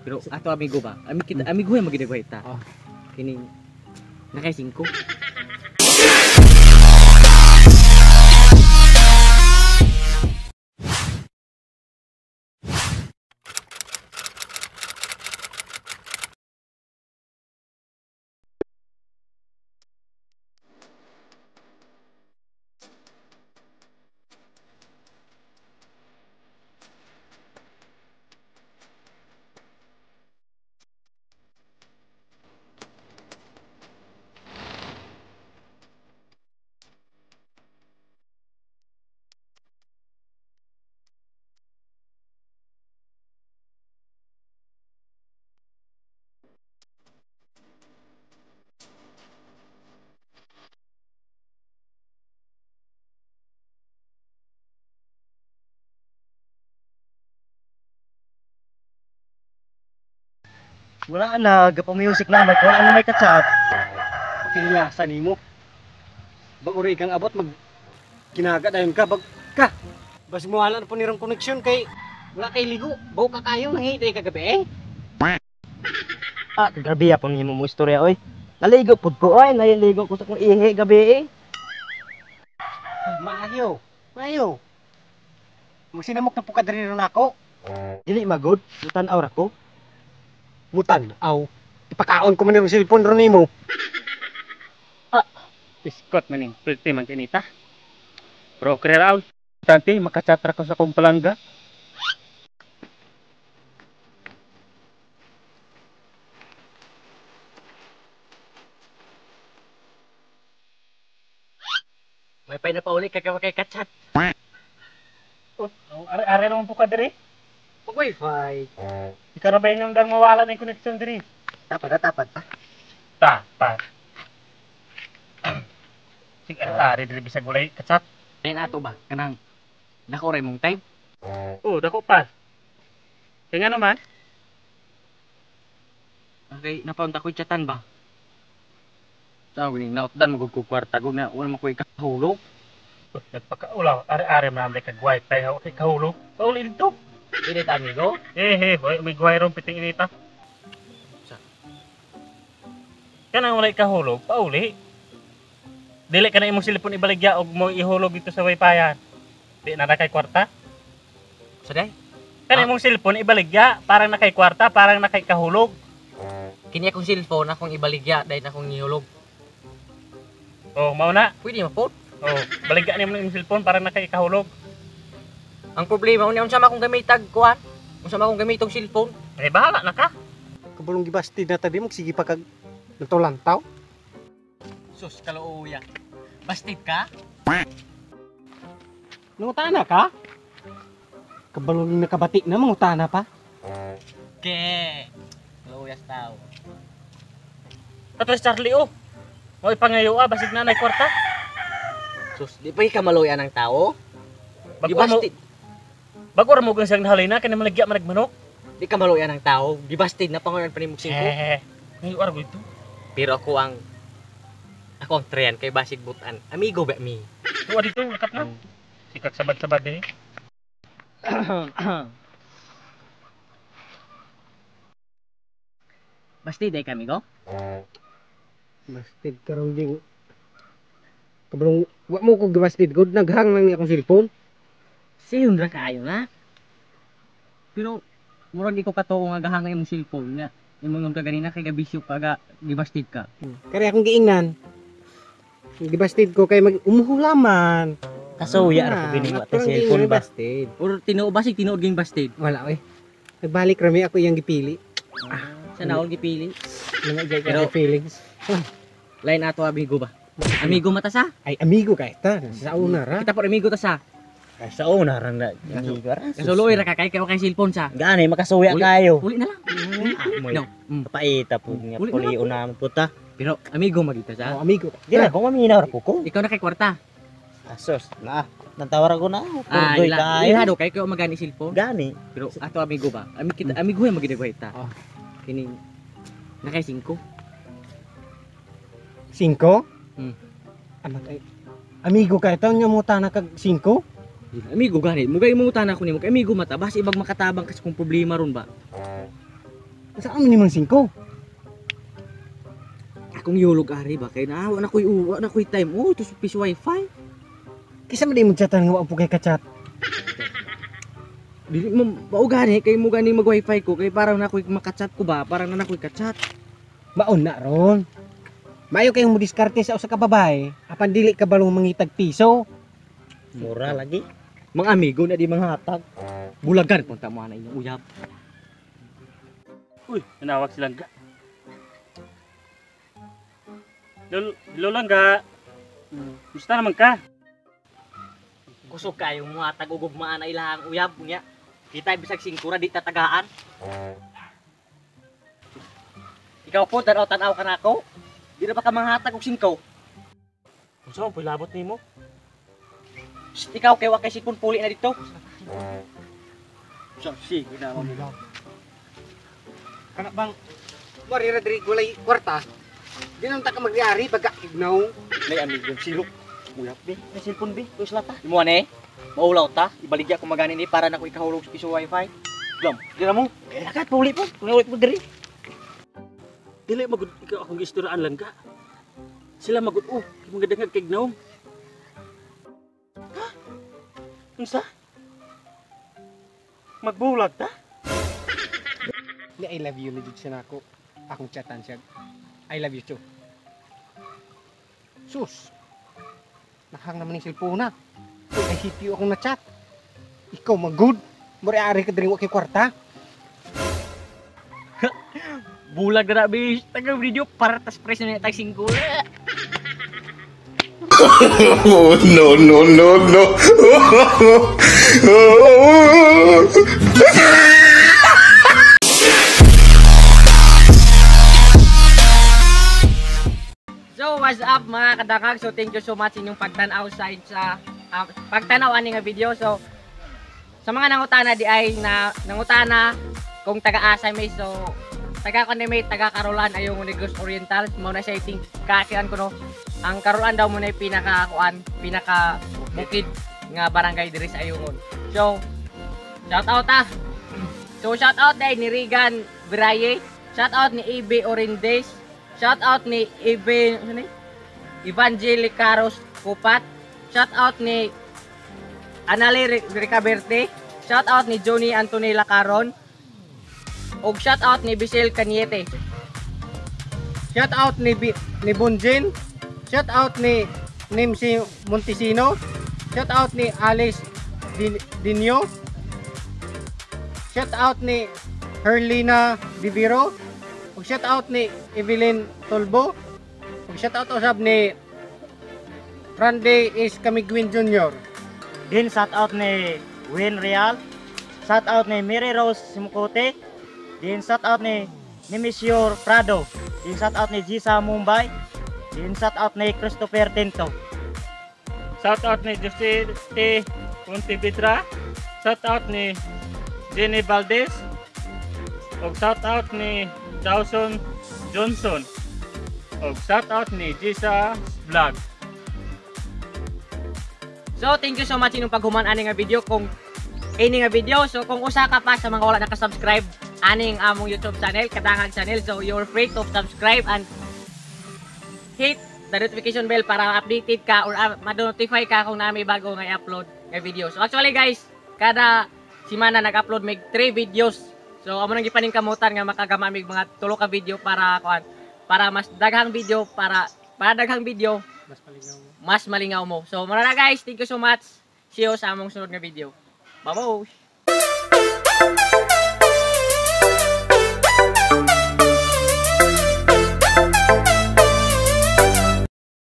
Pero ato amigo ba? Ami kita amigo yung magginagawa ta. Oh. Kining nakay 5. Wala na, gapa-music na, may kung ano may kachat. Pinilasa nimo. Bag uri kang abot mag kinaga dayon ka bag ka. Bas mo wala na po nirong connection kay wala kay ligo. Baw ka kayo nangitay kagabi eh. Ah, grabe yapon nimo mo istorya oy. Naligo pud ko oy, naligo ko sa kong ihi gabi eh. Maayo. Maayo. Magsinamok na po ka diri ron ako. Dili magod, tan-aw ra ko. Mutan aw. Ipakaon ko man nirong cellphone ron nimo. Biskot maning pwede man kinita. Pro kreraw. Tanti makachatra ko sa kong palangga. Wifi na pauli kay kay kachat. Oh, are-are naman po ka diri. Pag wifi. Ikaw na ba yung dang mawala na yung connection diri? Tapat na tapat pa. Tapat. Sige, are-are diri bisag walay kachat. Ay ato ba kanang dako ra imong time. Oh, dako pa. Kaya nga naman. Okay, napaunta ko chatan ba? Tawag ning nautdan mo ko kwarta ko na wala man ko ikahulog. Oh, nagpakaulaw. Are-are man kag wifi ha kay kahulog. Pauli dito. Dili ta amigo. Eh, eh, way may guhay ron piting inita. Sa? Kanang walay kahulog, pauli. Dili ka na imong cellphone ibaligya og mo ihulog dito sa wifi. Di na kay kwarta. Sa day? Kana imong cellphone ibaligya, parang nakay kwarta, parang nakay kahulog. Kini akong cellphone akong ibaligya dahil akong gihulog. Oh, mao na. Pwede ma po. Oh, baligya nimo imong cellphone parang nakay kahulog. Ang problema unya unsa man akong gamitag kuan? Unsa man akong gamitong cellphone? Eh, bahala na ka. Kabulong gibastid na tabi mo sige pa kag natulantaw. Sus kalooya. Bastid ka? Nangutana ka? Kabalong nakabati na mangutana pa. Ke. Kalooya sa tao. Ato si Charlie oh. Mo ipangayo ah, basig na nay kwarta. Sus, di pa ka maluya ng tao? Di Bago mo, bastid. bago ra mo gang siyang nahalina kani malagya man nagmanok. Di ka maluya ng tao. Di bastid na pangalan pa nimo singko. Eh, ngayo ara ito. Pero ako ang trian kay basig butan. Amigo ba mi? Tuwa dito, lakat na. Sikag sabad-sabad eh. Bastid ay kami go? Bastid karong ding. Kabalong wa mo ko gibastid god naghang lang ni akong cellphone. Siyon ra kaayo na. Pero murag di ko katuo nga gahanga imong cellphone nga. Imong ka ganina kay gabisyo ka ga gibastid ka. Kaya akong giingnan. Gibastid ko kay mag umuhulaman. Kasuya ra ko gini wa ta cellphone ba. Bastid. Or tinuod basig tinuod ging bastid. Wala oy. Nagbalik rami ako iyang gipili. Sa naon gipili. Mga jay Pero- kay feelings. Lain ato amigo ba? Amigo mata sa? Ay amigo kay ta sa una ra. Kita por amigo ta sa. Sa una ra na. Amigo ra. Kasuloy ra ka kay kay cellphone sa. Gani makasuya Uli. kayo. Uli na lang. Moy. No. Mm. Paita pud nga Uli na pulio na mo puta. Pero amigo magita sa. Oh, amigo. Di na ko maminaw ra ko ko. Ikaw na kay kwarta. Asos, na. Nantawar ko na. Ah, Purdoy ila. kayo. Ila do kay kay magani cellphone. Gani. Pero ato amigo ba? Ami kita amigo yung magginagawa ta. Oh. Kining nakay 5. Singko? Hmm. Amat ay amigo kay ta nya mo tana kag singko? Amigo gani, mugay mo utana ko nimo kay amigo mata basi ibag makatabang kasi kung problema ron ba. Unsa man nimang 5? Akong yulog ari ba kay na wa na koy time. Oh, to sa piso wifi. Kisa man imong chatan nga wa po kay ka-chat. Dili mo mao gani kay mo gani mag wifi ko kay para na koy makachat ko ba, para na nakoy kachat. Maon na ron. Maayo kayong mo diskarte sa usa ka babae apan dili ka balong mangitag piso. Mura lagi. Mga amigo na di manghatag. Bulagan punta mo ana inyong uyab. Uy, nanawag silang ga. Lolo, Langga. Gusto naman ka? Kusog kayo mga tag-ugugmaan na ilahang uyab niya. Kita bisag singkura di tatagaan. Ikaw po, tanaw-tanaw ka na ako. Di na ba ka manghatag og singko? Unsa man pulabot nimo? Shh, ikaw kay wa kay sipon puli na dito. Sa sige na mo. Kana bang mari ra diri gulay kwarta. Di naman ta ka magriari baga ignaw. May amigo silok. Uyab be, may cellphone be, tuis lata. Imo ane, maulaw ta, ibaligya ko magani ni para na ko ikahulog sa piso wifi. Glam, di na mo. Eh, lakat puli po, puli po diri. Dili magud ikaw akong giistoraan, Langga. Sila magud oh, kay mga dangag kay gnaom. Ha? Unsa? Magbulag ta? Ni I love you ni jud siya nako. Akong chatan siya. I love you too. Sus. Nakahang naman yung cellphone na. Uy, I hit you akong na-chat. Ikaw magud. Mori ari ka diri wa kay kwarta. Bulag na bis. Taga video para tas presyo na tag 5. Oh, no, no, no, no. So, what's up mga kadakag? So, thank you so much inyong pagtanaw sa pagtanaw ani nga video. So, sa mga nangutana di ay na nangutana kung taga-asa may, so taga ko ni may taga Carolan ayong Negros Oriental. Mao na siya iting kaakian ko no. Ang Carolan daw mo na pinaka kuan, pinaka bukid nga barangay diri sa Ayungon. So, shout out ah. So, shout out dai ni Regan Biraye, shout out ni AB Orindes, shout out ni Ebe, ano ni? Evangelicaros Kupat, shout out ni Anali Ricaberte, shout out ni Johnny Antonella Caron, ug shout out ni Bisel Caniete. Shout out ni ni Bonjin. Shout out ni Nimsi Montesino. Shout out ni Alice Dinyo. Shout out ni Herlina Viviro. Ug shout out ni Evelyn Tolbo. Ug shout out usab ni Randy is Camiguin Jr. Din shout out ni Win Real. Shout out ni Mary Rose Simukote. Din shout out ni Nemesio Prado. Din shout out ni Gisa Mumbai. Din shout out ni Christopher Tinto. Shout out ni Jose T. Pontevedra. Shout out ni Jenny Valdez. Og shout out ni Dawson Johnson. Og shout out ni Jisa Vlog. So, thank you so much inyong paghuman ani nga video kung ini nga video. So, kung usa ka pa sa mga wala naka-subscribe aning among YouTube channel, Kadangag Channel, so you're free to subscribe and hit the notification bell para updated ka or ma-notify ka kung nami bago nga i-upload nga video. So, actually guys, kada simana nag-upload mig 3 videos. So, amo nang gipaning kamutan nga makagama mig mga tulo ka video para kuan, para mas daghang video, para daghang video Mas palingaw mo. Mas malingaw mo. So, muna na guys, thank you so much. See you sa among sunod nga video. Bye-bye!